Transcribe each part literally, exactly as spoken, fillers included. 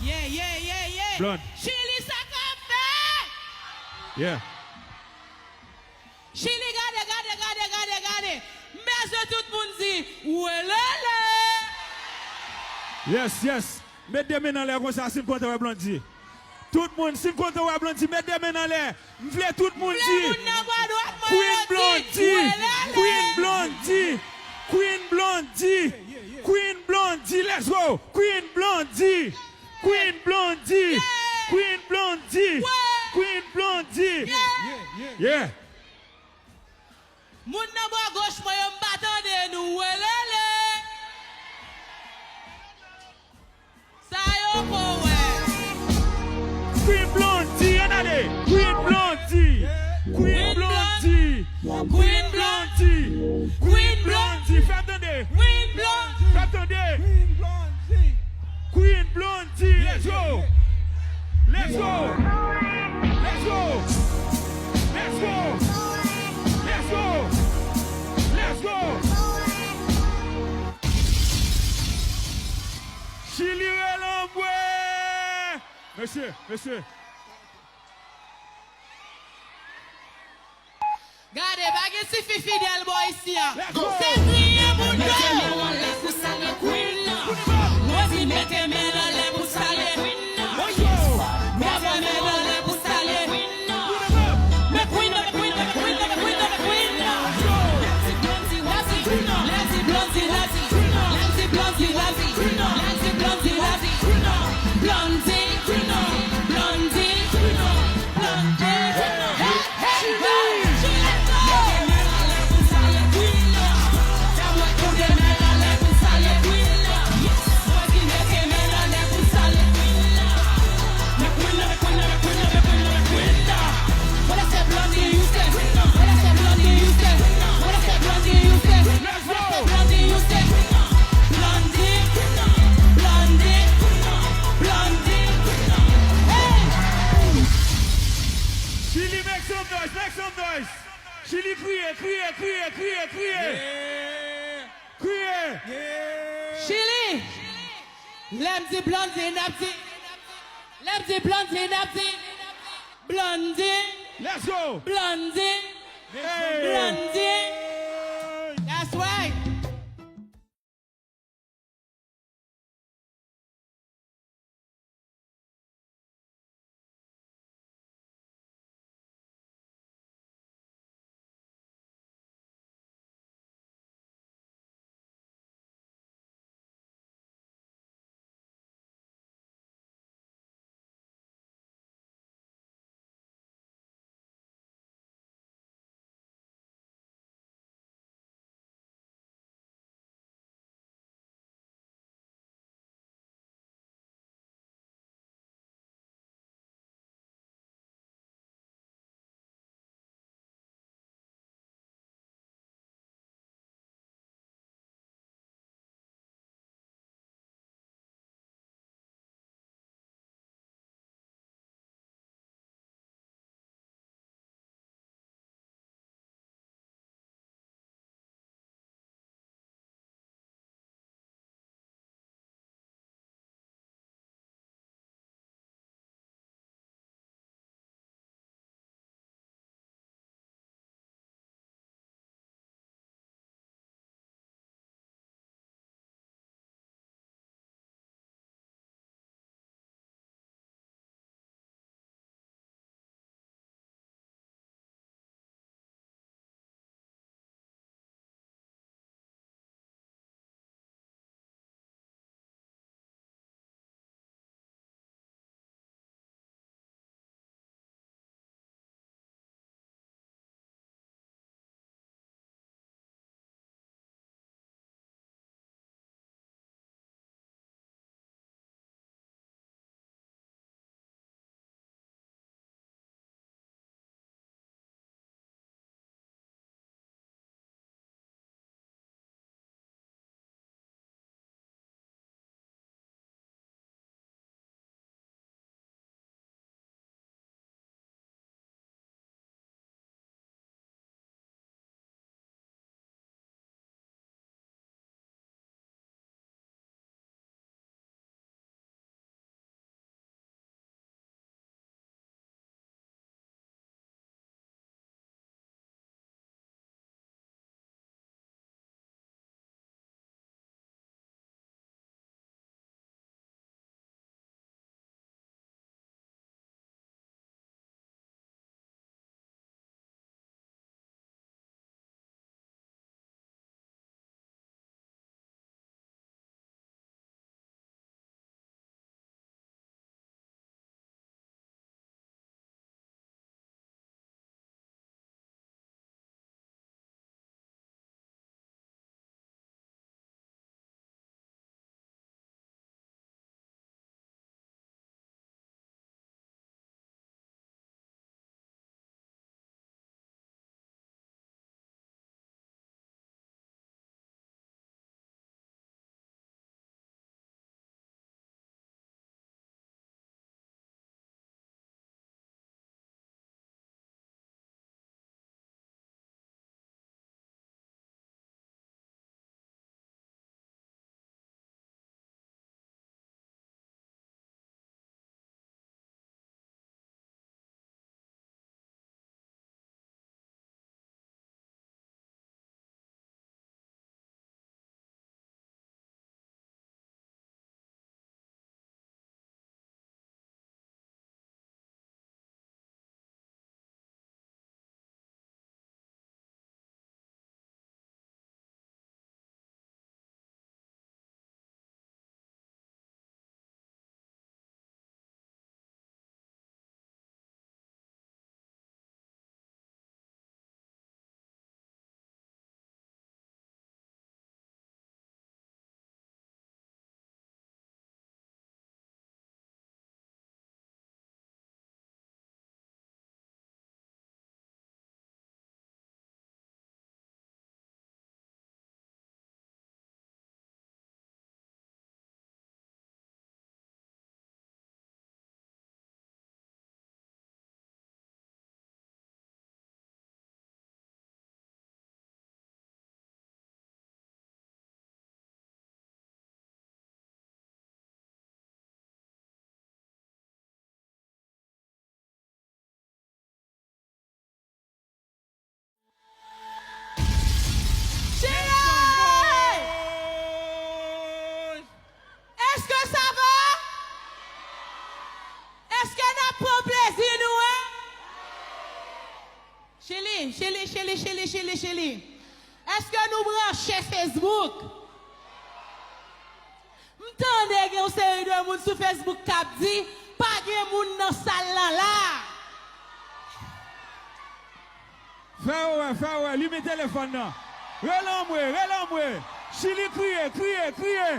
Yeah, yeah, yeah, yeah. Blonde. Chili, sa k ap fèt? Yeah. Chili, gade, gade, gade, gade, gade. M bezwen tout moun di, welele. Yes, yes. Met de men anlè konsa si n kontan wè Blondedy. Tout moun, si n kontan wè Blondedy, met de men anlè. M vle tout moun di, Queen Blondedy, Queen Blondedy, Queen Blondedy, Queen Blondedy, let's go, Queen Blondedy, Queen Blondedy, Queen Blondedy, Queen Blondedy. Yeah. Moun nan bò goch mwen yo, m pa tande nou, welele. Sa yo ko wè. Queen Blondedy, ann ale. Queen Blondedy. Queen Blondedy. Queen Blondedy. Queen Blondedy. Fè tande. Queen Blondedy. Fè tande. Queen Blondedy. Let's go. Let's go. Let's go. Let's go. Let's go. Let's go. Chili rele anmwe! Mesye, mesye. Gade, pa gen tifi fidèl bò isi a. Se kriye moun yo. Mete men anlè pou salye Queen nan. Rosie, mete men anlè pou salye Queen nan. Mete men anlè pou salye Queen nan. Mete men anlè pou salye Queen nan. Chili, make some noise, make some noise. Chili, kriye, kriye, kriye, kriye, kriye. Kriye. Chili. Lè m di Blondedy, n ap di. Lè m di Blondedy, n ap di. Blondedy. Let's go. Blondedy. Hey. Blondedy. That's right. Chili, Chili, Chili, Chili. Èske nou branche Facebook? M tande gen yon seri de moun sou Facebook k ap di pa gen moun nan sal lan la. Fè yo wè, fè yo wè, limen telefòn nan. Rele anmwe, rele anmwe. Chili kriye, kriye, kriye.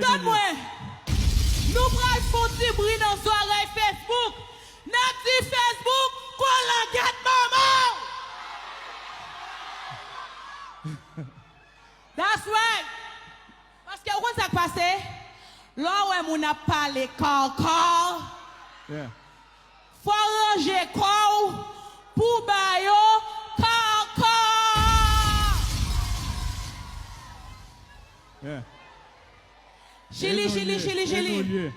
Tann mwen. Nou pral fè yon ti bri nan zòrèy Facebook. N ap di Facebook, kolangèt manman w! That's right! Paske ou konn sa k pase? Lè w wè moun ap pale kawkaw, yeah, fò w ranje kò w pou w ba yo kawkaw! Yeah. Chili, Chili, Chili, Chili.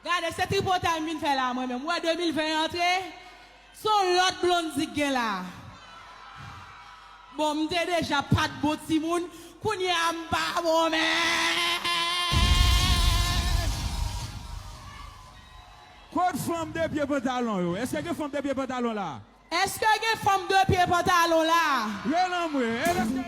Gade, se tripotay m vin fè la, mwen menm. Ou wè de mil ven antre, se yon lòt Blondy k gen la. Bon, m te deja pa t bon timoun, kounye a m pa bon menm. Kot fanm de pye pantalon yo? Èske gen fanm de pye pantalon la? Èske gen fanm de pye pantalon la? Rele anmwe. Èske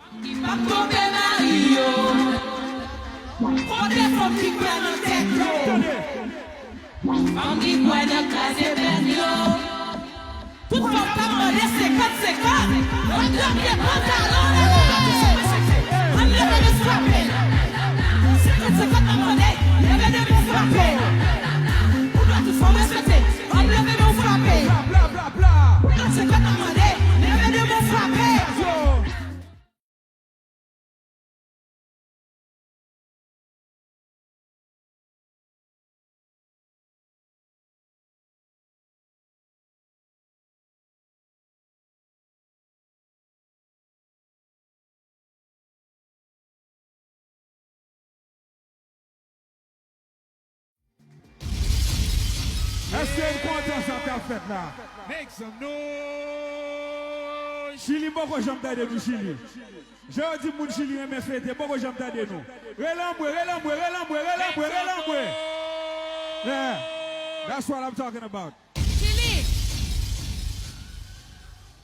Fanm ki p ap twonpe mari yo. Kote fanm ki kwè nan tèt yo? Fanm ki kwè nan kraze pèn yo. Tout fanm k ap mande senkant senkant, ann leve pantalon anlè. Ann leve men frape. Senkant senkant n ap mande, leve men frape. Pou dwa tout fanm respekte, ann leve men frape. Senkant senkant n ap mande, leve men frape. Èske n kontan sa k ap fèt la? Make some noise. Chili, m poko janm tande nou, Chili. Jan yo di moun Chili renmen fete, m poko janm tande nou. Rele anmwe, rele anmwe, rele anmwe, rele anmwe, rele anmwe. Yeah, that's what I'm talking about. Chili,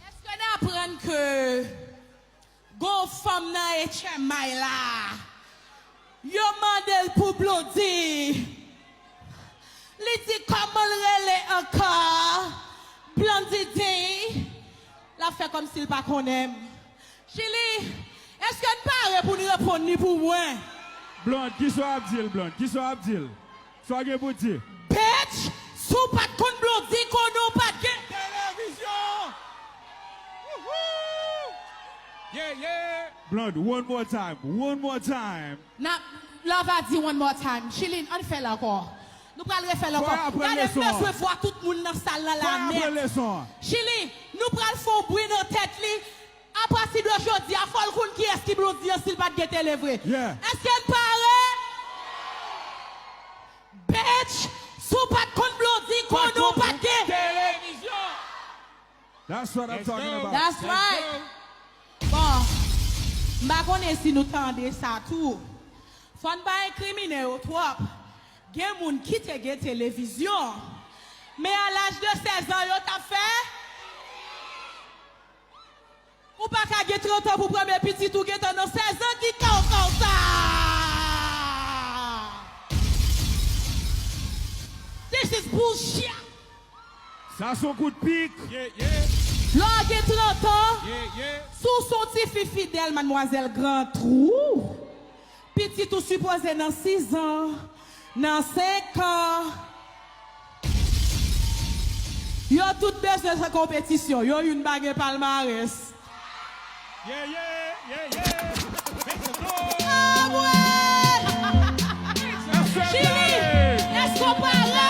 èske n aprann ke gon fanm nan H M I la, yo mande l pou Blondy. Li di kòman l rele ankò? Blondy di l ap fè kòmsi l pa konnen m. Chili, èske n pare pou n reponn li pou mwen? Blonde, kisa w ap di l, Blonde? Kisa w ap di l? Sa w gen pou w di? Bitch, si w pa t konn Blondedy, konnen w pa t gen televizyon! Wouhou! Yeah, yeah! Blonde, one more time, one more time. N ap, Love a di one more time. Chili, ann fè l ankò. Nou pral refè l ankò. Gade, m bezwen vwa tout moun nan sal la la nèt. Chili, nou pral fè yon bri nan tèt li. Apati de jodi a, fò l konn kiyès ki Blondedy an si l pa t gen tele vre. Èske n pare? Bitch, si w pa t konn Blondedy, konnen w pa t gen televizyon! That's what I'm talking about. That's right. Bon, m pa konnen si nou tande sa tou. Fò n pa enkrimine yo twòp. Gen moun ki te gen televizyon. Men a laj de sèz an, yo t ap fè. Ou pa ka gen trant an pou premye pitit ou gentan nan sèz an, ki kawkaw sa? This is bullshit! Sa se yon kout pik. Lè w gen trant an, si w se yon tifi fidèl, madmwazèl, gran twou. Pitit ou sipoze nan sis an, nan senk an. Yo tout bezwen fè konpetisyon. Yo youn pa gen palmarès. Yeah, yeah, yeah, yeah. Make some noise. Chili, èske w pare?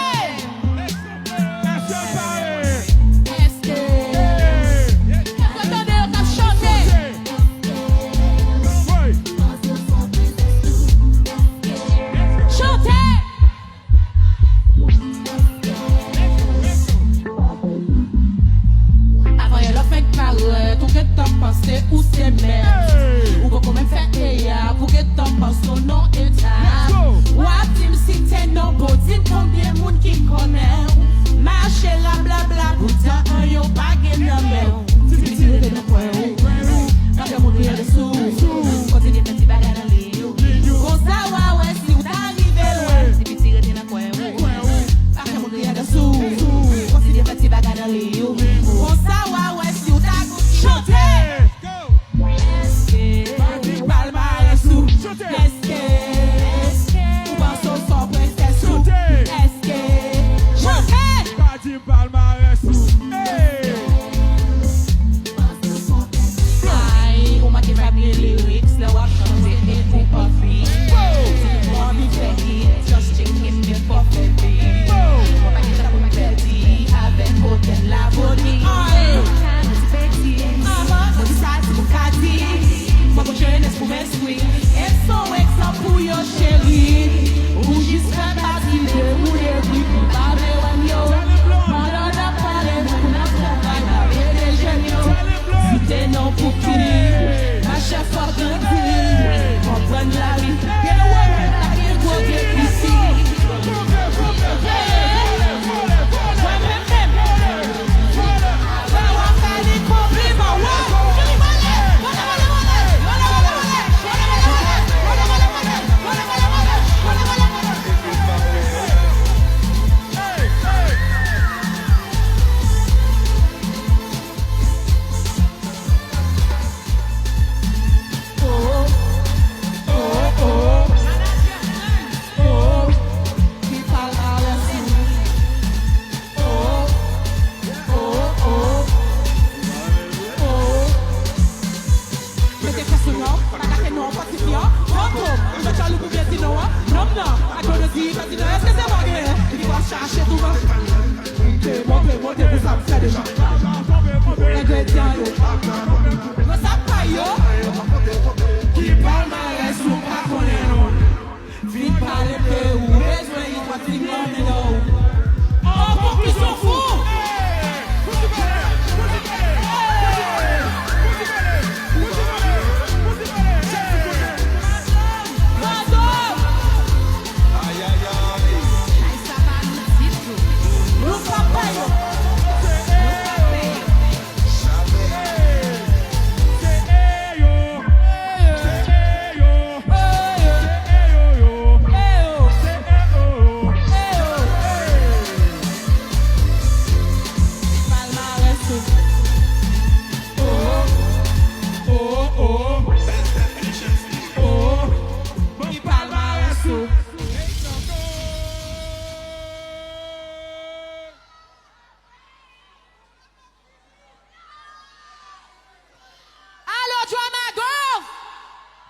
Èske w tande yo k ap chante? Chante! Avan yè lè w fenk parèt, ou gentan panse ou se mèt. Ou poko menm fè eyap, ou gentan panse w nan eta. W ap di m site non, bon, di m konbyen moun ki konnen w. Mache rablabla, poutan anyen w pa gen nan men w. Ti piti rete nan kwen w. Pandan moun rive sou ou, kontinye fè ti bagay nan liy ou. Konsa w a wè si w ta rive lwen. Ti piti rete nan kwen w. Pa fè moun rive sou ou, kontinye fè ti bagay nan liy ou. Konsa w a wè si w ta gon ti chante. Èske pa di palmarès ou? Èske ou panse w se yon prensès ou? Èske chante? Pa di palmarès ou. Hey!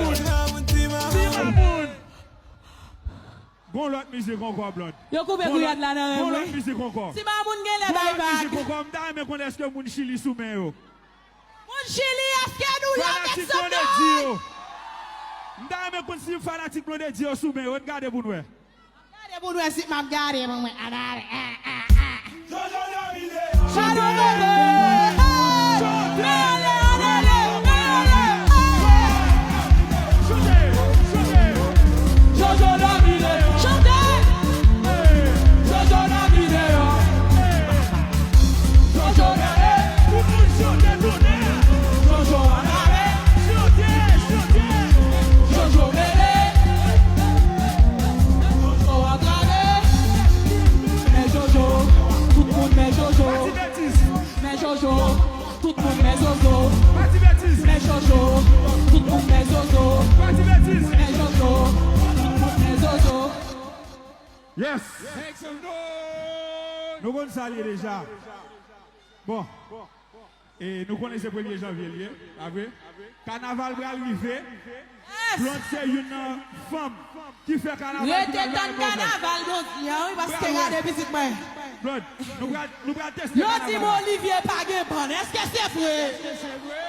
Mamoun. Ti Mamoun. Gon lòt mizik ankò, Blood. Yo koupe gouyad la nan men mwen. Gon lòt mizik ankò. Ti Mamoun genlè bay vag. Gon lòt mizik ankò. M ta renmen konn èske moun Chili sou men yo. Moun Chili, èske nou la, Fanatik Blondedy yo. M ta renmen konn si fanatik Blondedy yo sou men yo. N gade pou n wè. Gade pou n wè si m ap gade pou mwen. Jojo domine. Jojo domine. Hey! Mele, mele, mele. Jojo domine. Chante. Jojo domine. Jojo mele. Tout moun chante tounen. Jojo anale. Chante, chante. Jojo mele. Jojo anale. Men Jojo. Tout moun men Jojo. Pa di betiz. Men Jojo. Tout moun men Jojo. Pa di betiz. Men Jojo. Tout moun men Jojo. Pa di betiz. Men Jojo. Tout moun men Jojo. Yes. Make some noise. Nou konn sa l ye deja. Bon. E nou konnen se premye janvye l ye, pa vre? Kanaval pral rive. Yes. Blonde se youn nan fanm ki fè kanaval ki pral tann kanaval, Blonde, wi, paske gade pitit mwen. Blonde, nou pral, nou pral teste kanaval. Yo di m Olivier pa gen bann. Èske se vre? Èske se vre?